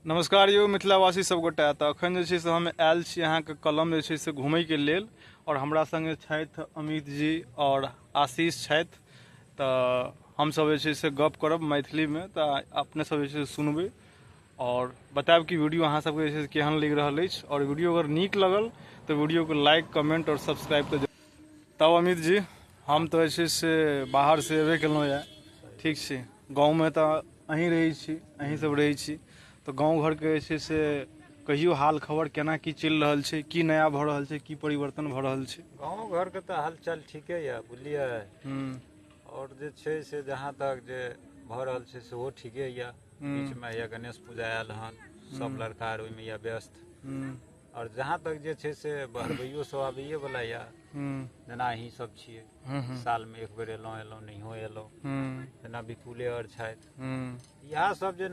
नमस्कार यौ मिथिलावासी सब गोटा। तऽ अखन जे छै से हम आयल छी अहाँके कलम जे छै से घुमैके लेल और हमरा संगे छथि अमित जी और आशीष छथि। तऽ हमसब जे छै से गप करब मैथिलीमे, तऽ अपने सब जे छै से सुनबै और बतायब कि वीडियो अहाँ सबके जे छै से केहन लागि रहल अछि। और वीडियो अगर नीक लगल तऽ वीडियो को लाइक कमेंट और सब्सक्राइब। तऽ तब अमित जी, हम तऽ जे छै से बाहर से एबे केलहुँ यऽ, ठीक छै, गाँवमे तऽ अहीं रहै छी, अहीं सब रहै छी, तऽ गाँव घरके जे छै से कहियो हाल खबर केना की चलि रहल छै, की नया भऽ रहल छै, की परिवर्तन भऽ रहल छै? गाँव घरके तऽ हालचाल ठीके यऽ, बुझलियै। आओर जे छै से जहाँ तक जे भऽ रहल छै सेहो ठीके यऽ। बीचमे यऽ गणेश पूजा आयल हन, सब लड़का आर ओहिमे यऽ व्यस्त। आओर जहाँ तक जे छै से बहरबैयो सब आबैये वला यऽ, जेना अहीं सब छियै, सालमे एक बेर एलहुँ एलहुँ नहियो एलहुँ, जेना विपुले आओर छथि, इएह सब जे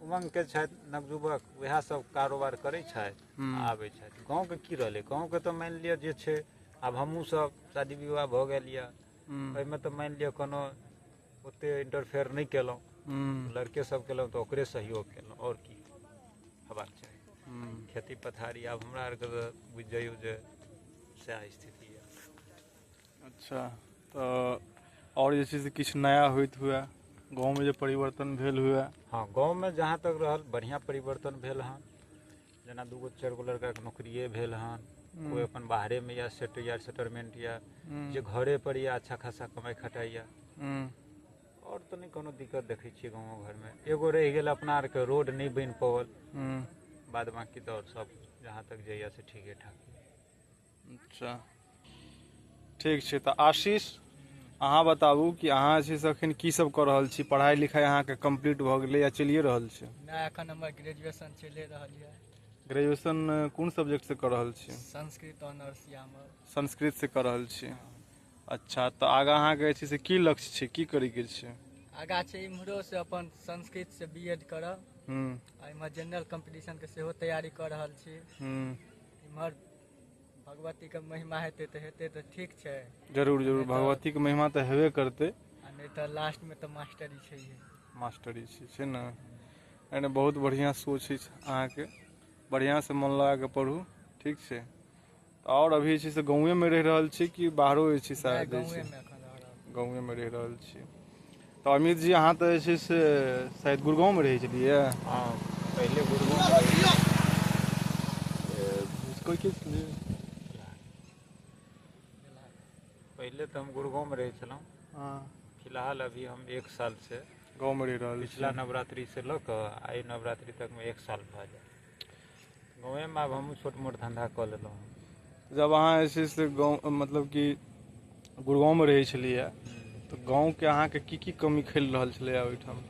उमङ्गके छथि नवयुवक, उएह सब कारोबार करै छथि, आबै छथि। गाँवके की रहलै, गाँवके तऽ मानि लिअ जे छै आब हमहूँ सब शादी विवाह भऽ गेल यऽ, एहिमे तऽ मानि लिअ कोनो ओते इंटरफेयर नहि केलहुँ, लड़के सब केलहुँ तऽ ओकरे सहयोग केलहुँ, आओर की हेबाक चाही। खेती पथारी आब हमरा आरके तऽ बुझि जइयौ जे सएह स्थिति यऽ। अच्छा, तऽ आओर जे छै से किछु नया होइत हुए गाँवमे जे परिवर्तन भेल हुए? हँ, गाँवमे जहाँ तक रहल बढ़िआँ परिवर्तन भेल हन, जेना 2 गो 4 गो लड़काके नौकरिए भेल हन, कोइ अपन बाहरेमे या सेट या सेटलमेंट या जे घरे पर या अच्छा खासा कमाइ खटाइ या, आओर तऽ नहि कोनो दिक्कत देखै छियै गाँवो घरमे। एगो रहि गेल अपना आरके रोड नहि बनि पओल, बाद बाकी तऽ आओर सब जहाँ तक जाइए से ठीके ठाक। अच्छा, ठीक छै। तऽ आशीष, अहाँ बताबू कि अहाँ जे छै से अखन की सब कऽ रहल छी? पढ़ाइ लिखाइ अहाँके कम्प्लीट भऽ गेलै या चलिए रहल छै? नहि, एखन हमर ग्रेजुएशन चलि रहल यऽ। ग्रेजुएशन कोन सब्जेक्टसँ कऽ रहल छी? संस्कृत ऑनर्स यऽ हमर। संस्कृतसँ कऽ रहल छी। अच्छा, तऽ आगाँ अहाँके जे छै से की लक्ष्य छै, की करैके छै? आगाँ छै इम्हरो से अपन संस्कृत से बी एड करब आ इम्हर जनरल कम्पटिशनके सेहो तैयारी कऽ रहल छी। इम्हर भगवतीके महिमा हेतै तऽ हेतै तऽ ठीक छै। जरूर जरूर, भगवतीके महिमा तऽ हेबे करतै। आ नहि तऽ लास्टमे तऽ मास्टरी छैहे। मास्टरी छै ने? नहि नहि, बहुत बढ़िआँ सोच अछि अहाँके, बढ़िआँसँ मन लगा कऽ पढ़ू, ठीक छै। आओर अभी जे छै से गाँवेमे रहि रहल छी कि बाहरो जे छै से? गाँवेमे रहि रहल छी। तऽ अमित जी, अहाँ तऽ जे छै से शायद गुड़गाँवमे रहै छलियै? हँ, पहिले गुड़गाँव। कोइ के छलियै? पहिले तऽ हम गुड़गाँवमे रहै छलहुँ। फिलहाल अभी हम 1 साल से गाँवमे रहि रहल छी। पिछला नवरात्रि से लऽ कऽ आइ नवरात्रि तकमे 1 साल भऽ जायत गाँवेमे। आब हमहूँ छोट मोट धन्धा कऽ लेलहुँ। जब अहाँ जे छै से गाँव, मतलब कि गुड़गाँवमे रहै छलियै, तऽ गाँवके अहाँके की की कमी खेल रहल छलैए ओहिठाम?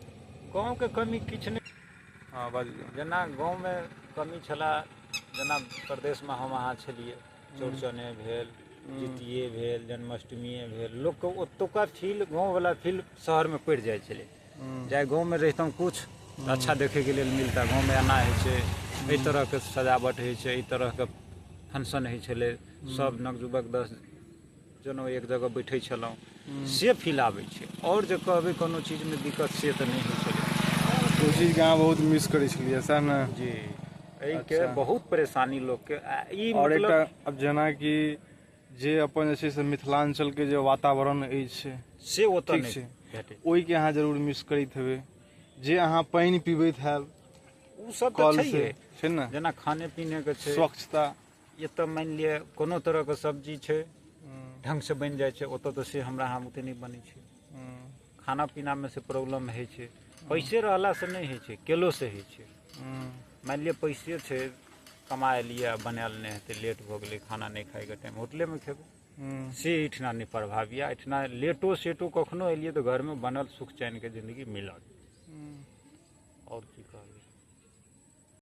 गाँवके कमी किछु नहि। हँ, बाजियौ। जेना गाँवमे कमी छलए, जेना प्रदेशमे हम अहाँ छलियै, चौड़चने भेल, जितिये भेल, जन्माष्टमीए भेल, लोकके ओतुका फील गाँववला फील शहरमे पड़ि जाइ छलै। जाहि गाँवमे रहितहुँ किछु अच्छा देखैके लेल मिलता, गाँवमे एना होइ छै, एहि तरहके सजावट होइ छै, एहि तरहके फंक्शन होइ छलै, सब नवयुवक 10 जनउ एक जगह बैठै छलहुँ, से फील आबै छै। आओर जे कहबै कोनो चीजमे दिक्कत से तऽ नहि होइ छलै। ओ चीजके अहाँ बहुत मिस करै छलियै, सएह ने? जी, एहिके बहुत परेशानी लोकके ई आओर एकटा आब जेनाकि जे अपन जे छै से मिथिलाञ्चलके जे वातावरण अछि से ओतऽ ठीक छै, ओहिके अहाँ जरूर मिस करैत हेबै, जे अहाँ पानि पीबैत हैब ओ सब तऽ छै, छै ने? जेना खाने पीनेके छै स्वच्छता। एतऽ मानि लिअ कोनो तरहके सब्जी छै ढङ्गसँ बनि जाइ छै, ओतऽ तऽ से हमरा अहाँ बुते नहि बनै छै। खाना पीनामे से प्रॉब्लम होइ छै। पैसे रहलासँ नहि होइ छै, केलोसँ होइ छै। मानि लिअ पैसे छै, कमा एलियै, बनायल नहि हेतै, लेट भऽ गेलै, खाना नहि खाइके टाइम, होटलेमे खेबै, से एहिठिना नहि प्रभाव यऽ। एहिठिना लेटो सेटो कखनो एलियै तऽ घरमे बनल सुख चैनके जिन्दगी मिलत। आओर की?